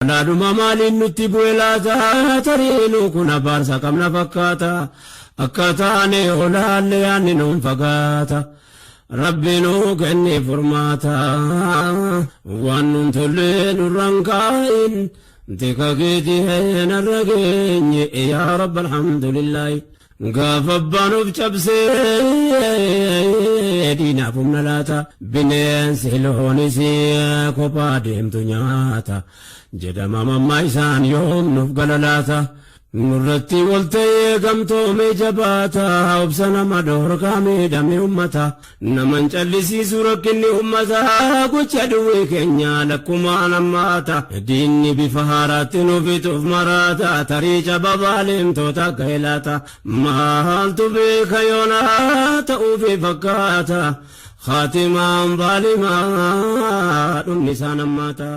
Balaadhuma maaliin nutti bu'e laata? Tarii nu kun abaarsa qabna fakkaata. Akka taane olaalle yaanni nuun fagaata. Rabbi nuu kenne furmaata. Waan nuun tolle nurraan kaa'in. Tika keetii narra geenye yaa Rabbi alhamdulillaahi. Gaafa abbaan of cabsee diinaaf humna laata. Bineensi loonis kophaa deemtu nyaata. Jedhama mammaa isaan yoom nuuf gala laata. Nurratti wal ta'ee gamtoomee jabaata. Obsa nama dhorkaa miidhame ummata. Naman callisiisu rakkinni ummata. Gocha duwwee keenya lakkumaan hammaata. Diinni bifa haaraatti nu fixuuf maraata. Tarii caba baalemtoota akka ilaata. Maaltu beeka yoonaa ta'uufi fakkaata. Khaatimaan baalimaa dhumni isaan hammaata.